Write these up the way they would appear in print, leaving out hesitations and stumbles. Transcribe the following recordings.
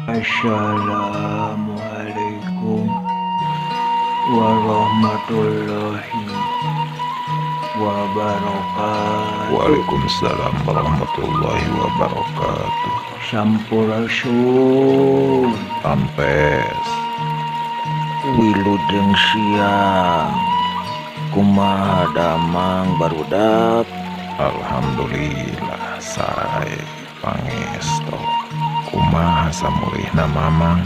Assalamualaikum warahmatullahi wabarakatuh. Waalaikumsalam warahmatullahi wabarakatuh. Sampurasun. Ampes. Wilujeng siang. Kumaha damang barudak? Alhamdulillah sae pangesto. Kumaha samulihna Mamang?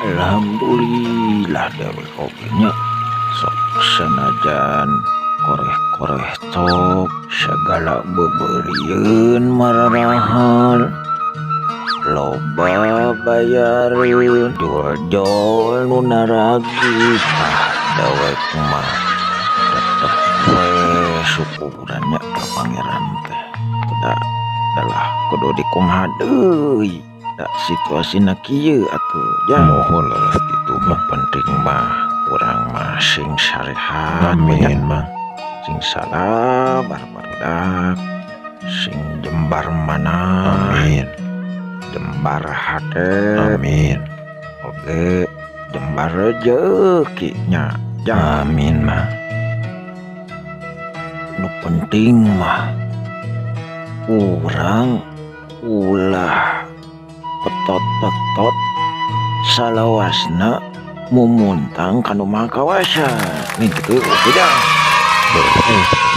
Alhamdulillah dewek oge nya. Sok sanajan koreh-koreh cok segala beberieun mararahal. Loba bayareun jol-jol nu naragih. Ah dewek mah tetep we syukurannya ka pangeran teh. Da adalah kudu dikumaha deui. Da situasina kieu atuh jang. Mohon leres kitu Nu mah. penting mah urang mah sing sarehat. Amin Mang. Sing sabar barudak, sing jembar manah. Amin. Jembar hate. Amin. Oge jembar rejeki nya jang. Amin Mang. Nu penting mah urang ulah petot-petot salawasna mumuntang kanu maha kawasa. Nih kitu Sujang.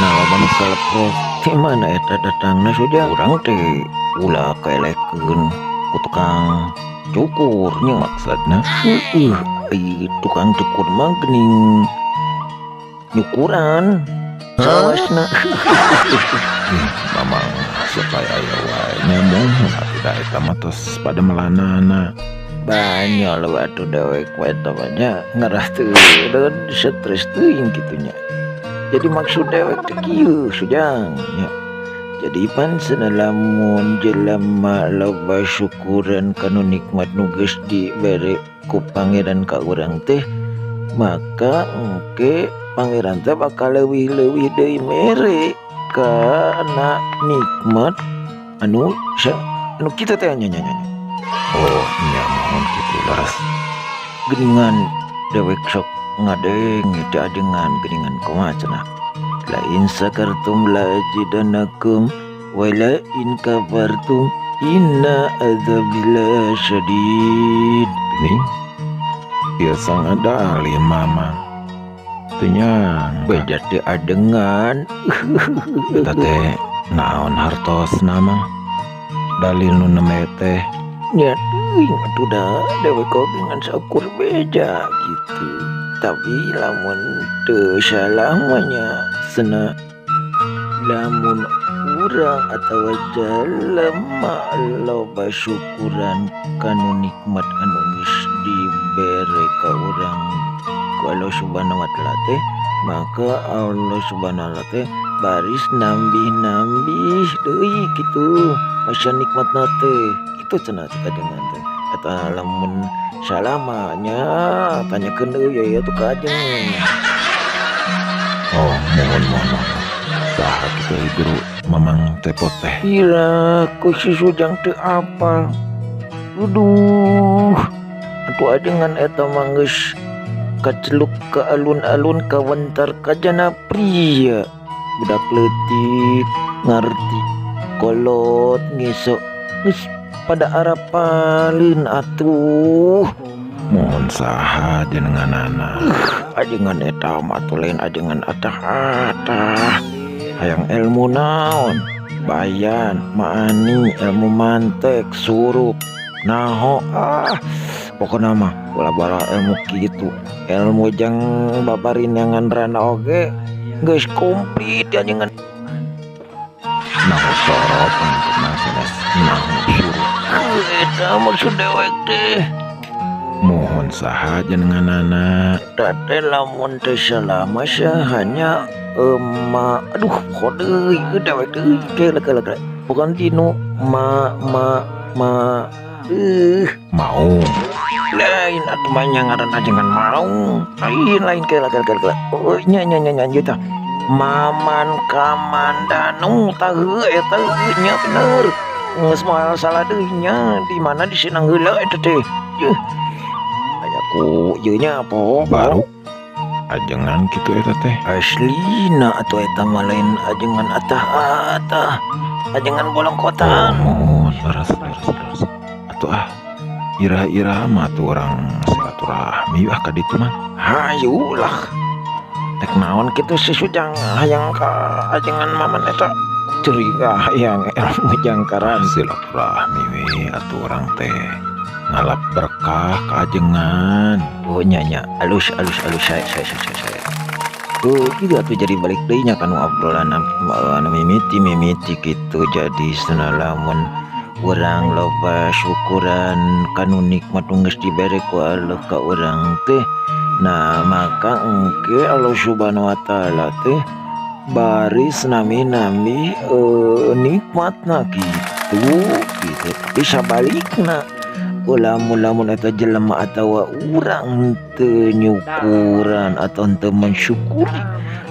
Nah loba nu kaleprok di mana eta datangna Sujang? Urang teh ulah kaelekeun ku tukang cukur nya. Maksudna? Heueuh, ai tukang cukur mah geuning nyukuran salawasna. Mamang supaya aya wae ngomong atuh da eta mah tos pada melanana. Banyak loh atuh dewek wae eta mah nya ngarah teu stres teuing kitu nya. Jadi maksud dewek teh kieu Sujang nya. Jadi pan cenah lamun jelema loba syukuran kanu nikmat nu geus dibere ku pangeran ka urang teh, maka engke pangeran teh bakal leuwih-leuwih deui mere kana nikmat anu anu kitu teh nya nya nya. Oh nya mohon kitu leres. Geuningan dewek sok ngadeng teh ajengan geuningan kumaha cenah. La in sakartum la ajidanakum wa la in kafartum inna adzabi lasyadid. Geuning ieu sangat dalil Mamang. Teu nyangka. Beja teh adengan. Eta teh naon hartosna Mang? Dalil nu nembe teh nya teuing atuh da dewek oge ngan saukur beja gitu. Tapi lamun teu salah mah nya cenah lamun urang atawa jelema loba syukuran kanu nikmat anu geus dibere ka urang ku Allah Subhanahu wa taala teh, maka Allah Subhanahu wa taala teh baris nambih-nambih deui kitu masa nikmatna teh. Kitu cenah cek ajengan teh. Eta lamun salah mah nya tanyakeun deui ya tuh ka ajengan. Oh, mohon mohon mohon. Saha kitu guru Mamang tepot teh? Ira ku si Sujang teu apal. Aduh, atuh ajengan eta mah geus kaceluk ka alun-alun kawentar ka jana pria. Budak leutik ngarti kolot ngesok geus pada arapaleun atuh. Mohon saha jenenganana? Ajengan eta mah atuh lain ajengan atah-atah. Hayang ilmu naon? Bayan, maani, ilmu mantek, surup, naho, ah pokona mah ulah bara ilmu kitu. Ilmu jang babarin yang rana oge geus komplit ajengan. Naho sorop untuk sanes naho surup. Eta maksud dewek teh. Mohon saha jenenganana? Teh lamun teh salah mah hanya emak, aduh kode ieu dewek teh kela kela kela. Bukan tinu ma ma ma mau. Lain atuh mah nya ngaran ajengan mau. Lain lain kela kela kela kela. Oh nya nya nya nya tah. Maman Kamandanu tah heueuh eta nya bener. Geus moal salah deui nya di mana di sinang heula eta teh. Yeuh. Aya ku ieu nya poho Baru ajengan kitu eta teh. Aslina atuh eta mah lain ajengan atah-atah. Ajengan bolong kotaan. Oh, leres leres leres. Atuh ah, iraha-iraha mah atuh urang silaturahmi ah ka ditu mah. Hayu lah. Rek naon kitu si Sujang hayang ka ajengan maman eta. Curiga hayang ilmu jangkaran. Silaturahmi we atuh urang teh ngalap berkah ka ajengan. Oh nya nya, alus alus alus saya. Tuh gitu atuh jadi balik deui nya kanu obrolan anu mimiti mimiti kitu jadi cenah lamun urang loba syukuran kanu nikmat nu geus dibere ku Allah ka urang teh. Nah maka engke Allah Subhanahu wa taala teh baris nami-nami nikmatna kitu gitu. Tapi sabalikna lamun-lamun eta jelema atawa urang teu nyukuran atau teu mensyukuri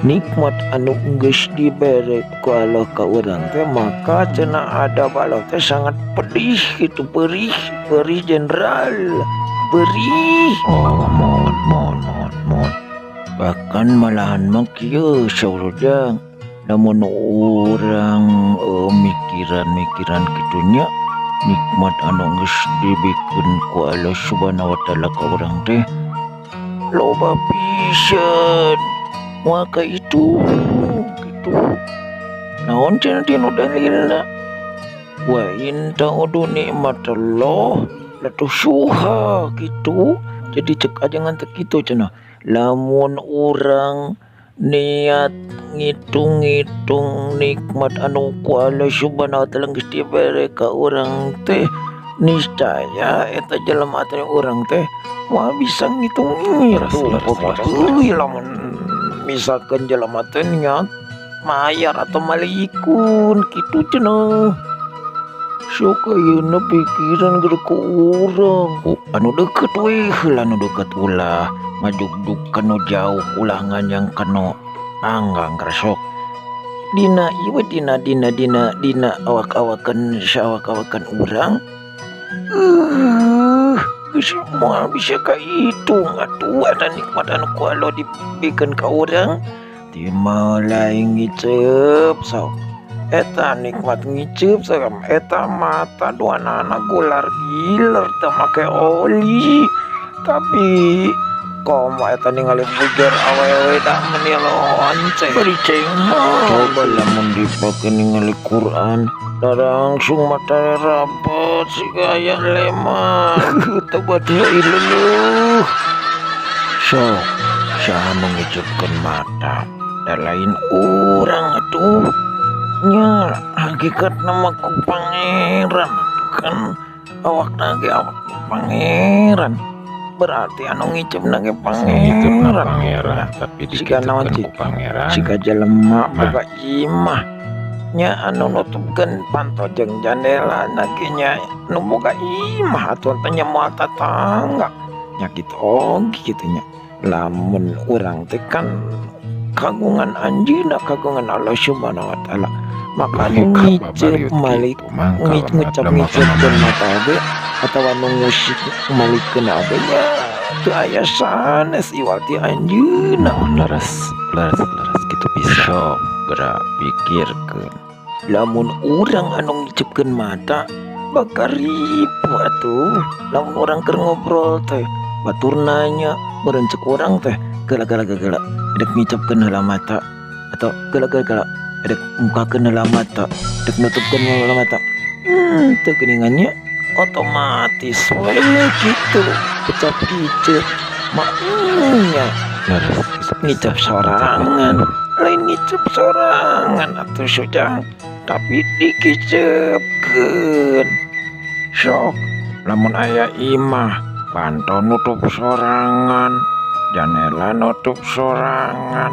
nikmat anu geus dibere ku Allah ka urang teh maka cenah adab Allah teh sangat pedih gitu, perih, perih jenderal, perih. Oh, mohon mohon mohon mohon. Bahkan malahan mah kieu saur Ujang, lamun urang mikiran-mikiran kitu nya nikmat anu geus dibikeun ku Allah Subhanahu wa taala ka urang teh loba pisan. Maka itu gitu. Naon cenah dinu dalilna? Wa in ta'udu nikmatallah latuhsuha gitu. Jadi cek ajengan teh kitu cenah. Lamun urang niat ngitung-ngitung nikmat anu ku Allah Subhanahu wa taala geus dibere ka urang teh niscaya eta jelema teh urang teh moal bisa ngitung-ngitung. Leres, leres, leres. Euy lamun misalkan jelema teh niat mayar atau malikun kitu cenah. Sok ayeuna pikiran gede ku urang. Oh, anu deket we heula anu deket ulah ngajugdug kanu jauh ulah nganyang kanu anggang sok. Dina ieu dina dina dina dina awak-awakan saawak-awakan urang. Geus moal bisa kahitung atuh eta nikmat anu ku Allah dibikeun ka urang. Ti mulai ngiceup sok. Eta nikmat ngiceup serem eta mata duanana gular giler teu make oli. Tapi komo eta ningali bujer awewe dah meni lonce bari cenghar. Coba lamun dipake ningali Quran da langsung mata rapet siga aya leman. Teu bade leuleuk. Sok saha nu ngiceupkeun mata da lain urang atuh. Nya hakikatna mah ku pangeran atuh kan awakna ge awak pangeran. Berarti anu ngiceupna ge Ngiceup pangeran. Pangeran tapi Siga naon dikiceupeun cik? ku pangeran. Siga jelema Mah. boga imah nya anu nutupkeun panto jeung jandela na ge nya nu boga imah atuh teh nya moal tatangga. Nya kitu oge kitu nya. Lamun urang teh kan kagungan anjeunna kagungan Allah Subhanahu wa taala. Maka anu ngiceup malik ngecap ngiceupkeun mata oge atawa nu ngusik malikeun oge nya teu aya sanes iwal ti anjeunna. Leres leres leres kitu pisan. Sok geura pikirkeun. Lamun urang anu ngiceupkeun mata bakal ripuh atuh. Lamun urang keur ngobrol teh batur nanya meureun ceuk urang teh geula geula geula edek ngiceupkeun heula mata atau geula geula geula edek mukakeun heula mata edek nutupkeun heula mata. Teu geuningan nya otomatis we kitu kecap kiceup maknya Leres kitu ngiceup pisan. sorangan lain ngiceup sorangan atuh Sujang tapi dikiceupkeun. Sok lamun aya imah panto nutup sorangan janela nutup sorangan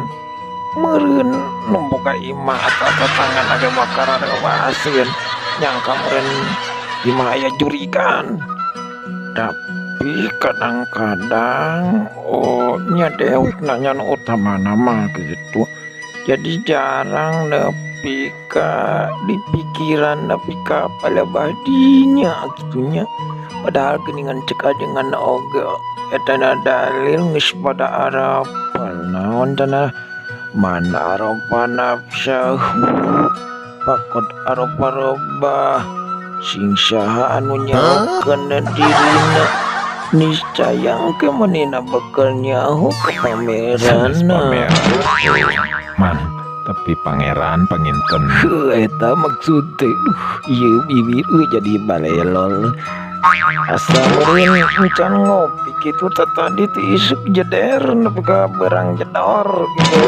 meureun nu boga imah atau tetangan age bakar rewaseun nyangka meureun imah aya jurigan. Tapi kadang-kadang oh nya dewek nanya nu utamana mah gitu. Jadi jarang nepi nepi ka di pikiran nepi ka palebah dinya kitunya. Padahal geuningan cek ajengan oge eta na dalil geus pada arapal naon tanah man arafa nafsahu faqad arafa rabbah sing saha anu nyahokeun dirina niscaya engke manehna bakal nyaho ka pameranna. Man, tapi pangeran panginten. Heuh eta maksud teh. Duh, ieu bibir euy jadi balelol. Asa meureun encan ngopi kitu tadi teh isuk jeder nepi ka beurang jedor gitu.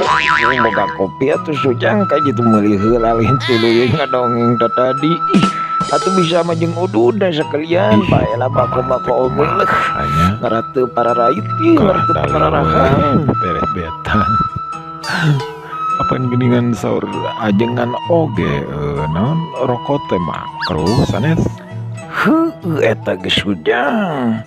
Boga kopi atuh Sujang ka kitu meuli heula lain tuluy ngadongeng teh tadi. Ih, atuh bisa mah jeung udud da sakalian bae lah bako-bako oge leuh. Ngarateu pararait ieu ngarateu pararahan. Beres betan. Apan geuningan saur ajengan oge naon rokok teh makruh sanes. Heueuh eta geus Sujang.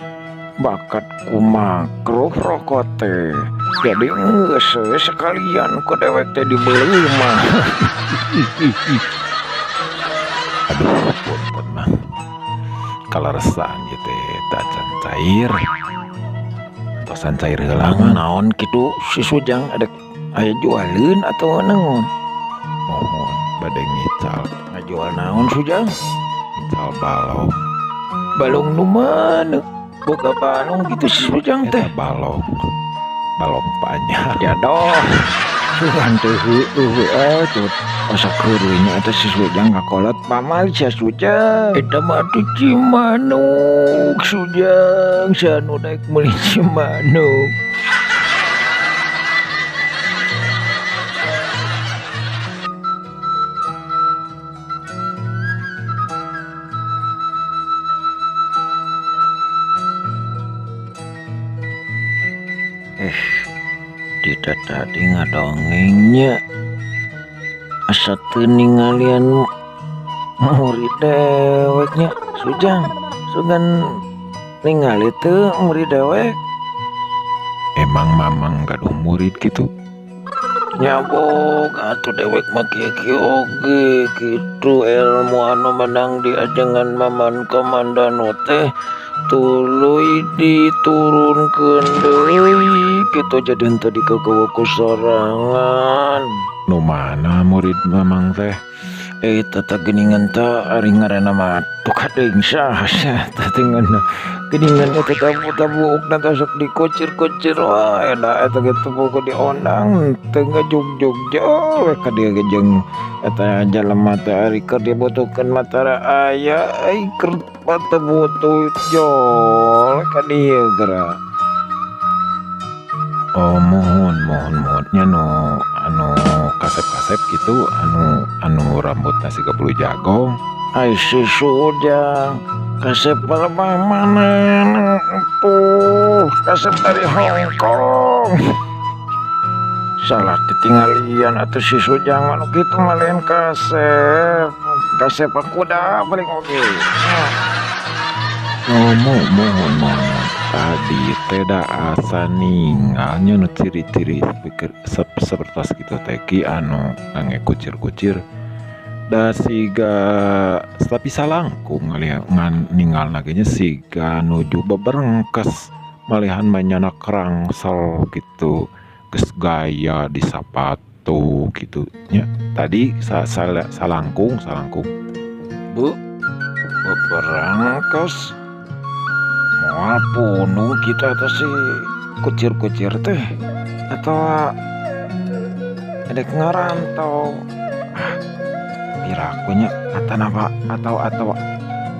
Bakat ku makruh rokok teh. Jadi geus we sekalian ku dewek teh dibeuli mah. Aduh punten mah. Kaleresan ieu teh tacan cair. Tosan cair heula mah. Naon kitu si Sujang ada aya jualeun atau naon? Mohon bade ngical. Ngajual naon Sujang? Ngical balong. Balong nu mana? Boga balong gitu si Sujang teh. Eta balong. Balong panjang. Ya doh. Sugan teh heueuh we atuh. Asa keuruhnya eta si Sujang ngakolot pamal sia Sujang. Eta mah atuh Cimanuk Sujang, sia nu daek meuli Cimanuk. Tidak tadi ngadongengnya asa teu ningalian murid deweknya Sujang. Sugan ningali teu murid dewek. Emang mamang gaduh murid gitu? Nyabok atuh dewek mah kieu-kieu oge kitu ilmu anu menang diajengan Maman Komandano teh tuluy diturunkeun deui kitu jadi henteu dikekewe ku sorangan. Nu mana murid mamang teh? Eta teh geuningan teh ari ngaranna mah tukadeuing saha sia teh geuningan. Geuningan eta tabu-tabuukna teh sok dikucir-kucir wae da eta ge teu boga diondang teu ngajugjug jauh we ka dieu ge jeung eta jalema teh ari keur dibutuhkeun mah tara aya euy keur teu butuh jol ka dieu geura. Oh mohon mohon mohonnya nu anu kasep-kasep gitu anu rambutna siga bulu jagong. Ai si Sujang kasep palebah mana tuh kasep dari Hong Kong. Salah ditinggalian atuh si Sujang mah nu kitu mah lain kasep. Kasep kuda paling oge. Oh mohon mohon tadi teh da asa ningalnya nu ciri-ciri pikir sepertos kitu teh ki anu ngange kucir-kucir da siga tapi salangkung ngan ningalna ge nya siga nuju beberengkes malihan manyana kerangsel gitu geus gaya di sapatu gitu nya tadi salangkung salangkung bu beberengkes moal punuh kita teh si kucir-kucir teh atau edek ngarantau pirakunya atau apa atau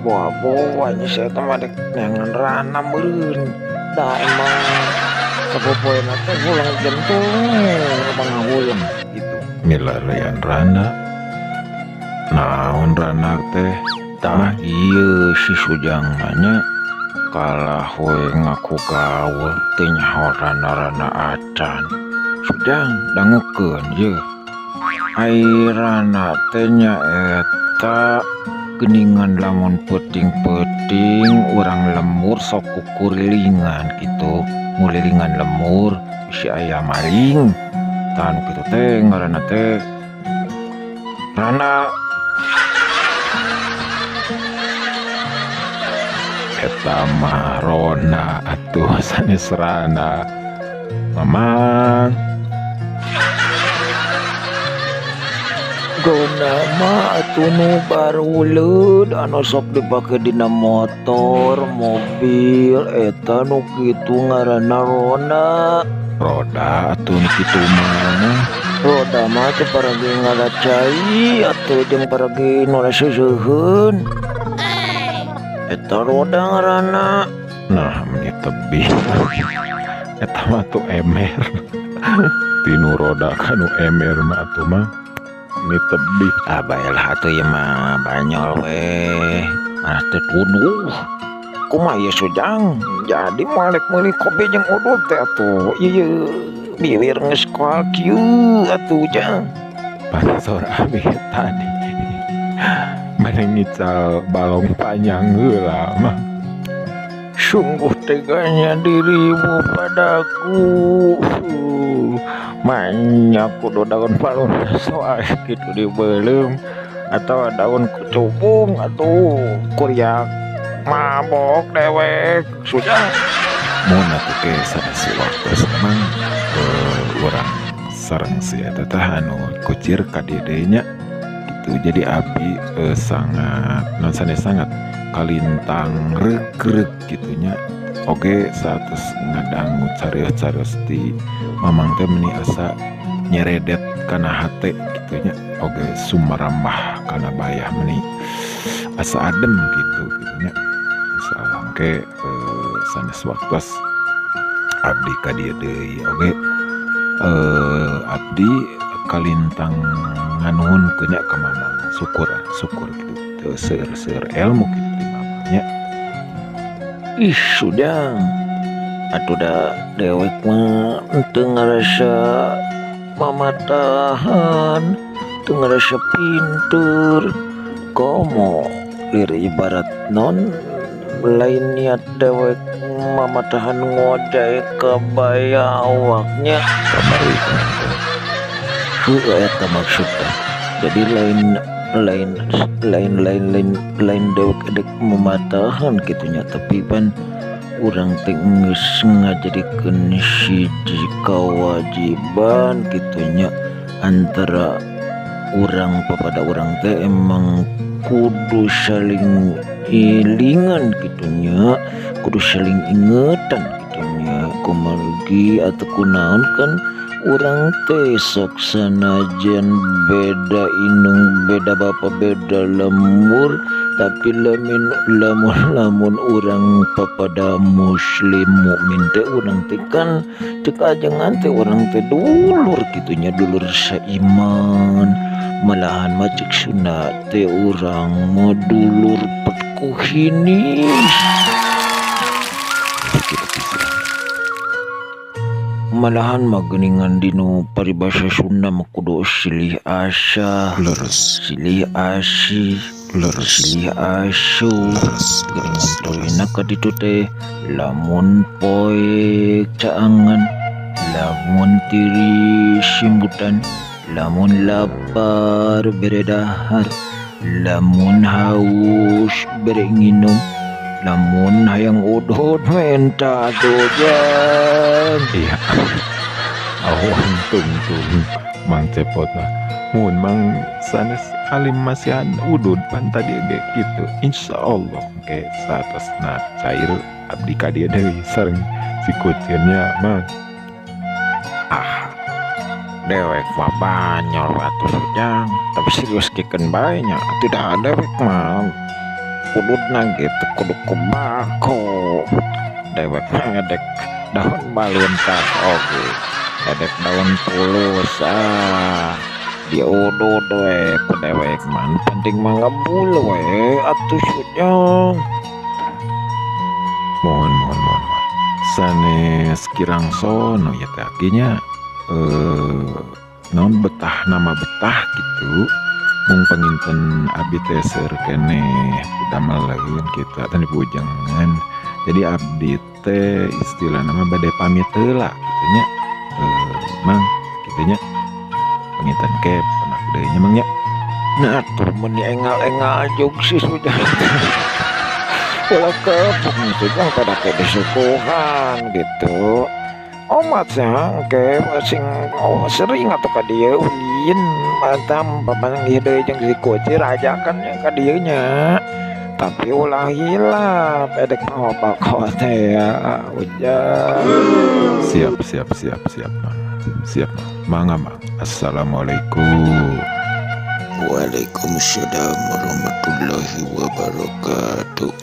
boa-boanya saya teh mah dek neangan rana meureun da emang sapopoena teh hulang jentung pangahuleng gitu milarian rana naon rana teh tah ieu si Sujang mah nya kalah we ngaku gaul teu nyaho rana-rana acan. Sujang dangukeun yeuh. Ai rana teh nya eta geuningan lamun peuting-peuting urang lemur sok kukurilingan kitu. Ngulilingan lemur bisi aya maling. Tah nu kitu teh ngaranna teh Mana eta mah ronda atuh sanes randa Mamang. Ronda mah atuh nu baruleud anu sok dipake dina motor, mobil eta nu kitu ngaranna ronda. Roda atuh nu kitu mah. Roda mah teh paragi ngalacai atuh jeung paragi nu seuseun. Eta roda ngaranna. Nah, meni tebih. Eta mah tuh emer. Tinu roda kanu emer mah atuh mah. Meni tebih. Ah baelah atuh ieu mah banyol we. Ah teu tuduh. Kumaha ieu Sujang? Jadi moal rek meuli kopi jeung udud teh atuh. Ieu biwir geus koal kieu atuh Jang. Pansor abi tadi. Mana ngical balong panjang heula mah. Sungguh teganya dirimu padaku. Banyak kudu daun balon soal gitu dibelum atau daun kecubung atau kuriak mabok dewek sudah. Mun atuh ke sanes waktos emang urang sareng si eta teh anu kucir ka dieu nya gitu. Jadi abi sangat non sanes sangat kalintang reuk-reuk gitu nya. Oge saatos ngadangu carios-carios ti Mamang teh meni asa nyeredet kana hate gitu nya. Oge sumarambah kana bayah meni asa adem gitu gitu nya. Insyaallah engke sanes waktos abdi ka dieu deui. Oge abdi kalintang nganuhunkeun nya ka Mamang. Syukur syukur gitu teu seueur-seueur ilmu gitu ti Mamang nya. Ih sudah atuh da dewek mah teu ngarasa mamatahan, teu ngarasa pinter. Komo lir ibarat non lain niat dewek mamatahan ngojay ka baya awaknya. Kamari heueuh eta maksudna. Jadi lain lain lain lain lain lain dewek edek mematahan kitunya, tapi pan urang teh geus ngajadikeun hiji kewajiban kitunya antara urang papada urang teh emang kudu saling ilingan kitunya, kudu saling ingetan kitunya. Kumargi atau kunaon kan urang teh sok sanajan beda inung, beda bapa, beda lembur, tapi lamun lamun lamun urang papada muslim mukmin teh urang teh kan cek ajengan teh urang teh dulur kitunya, dulur seiman. Malahan mah cek sunat teh urang mah dulur petkuhinis. Malahan mah geuningan dinu paribasa Sunda mah kudu silih asah, leres, silih asih, leres, silih asuh. Leres, geuningan toyna ka ditu teh lamun poek caangan, lamun tiris simbutan, lamun lapar bere dahar, lamun haus bere nginum, lamun hayang udud menta dojan. Iya. Awan tungtung Mang Cepot mah. Mun Mang sanes alim masihan udud pan tadi ge kitu. Insyaallah engke saatosna cair abdi ka dieu deui sareng si kucirnya Mang. Ah, dewek mah banyol atuh Jang, tapi serius kikeun bae nya. Atuh dah dewek mah kududna gitu kudu kubako. Dewek mah ngedek daun baluntas oge, ngedek daun pulus, ah diudud we ku dewek mah. Nu penting mah ngebul we atuh Jang. Mohon mohon mohon. Sanes kirang sono ya teh akinya naon betah nama betah gitu. Mung panginten abdi teh seueur keneh dameleun kitu atan dipujengan. Jadi abdi teh istilahna mah bade pamit heula kitu nya. Mang kitu nya. Panginten ke penak deui nya Mang nya. Nah tuh, meni engal-engal jug si Ujang. Ulah kepuk si Ujang pada ke disuguhan gitu. Omat sih ke sing, oh, sering atau ka dieu ulin macam papanggih deui jeung si kucir, ajakan nya ka dieu nya. Tapi ulah hilap edek mah bako teh ya, Ujang. Siap, siap, siap, siap, Mang. Siap, Mang. Mangga, Mang. Assalamualaikum. Waalaikumsalam warahmatullahi wabarakatuh.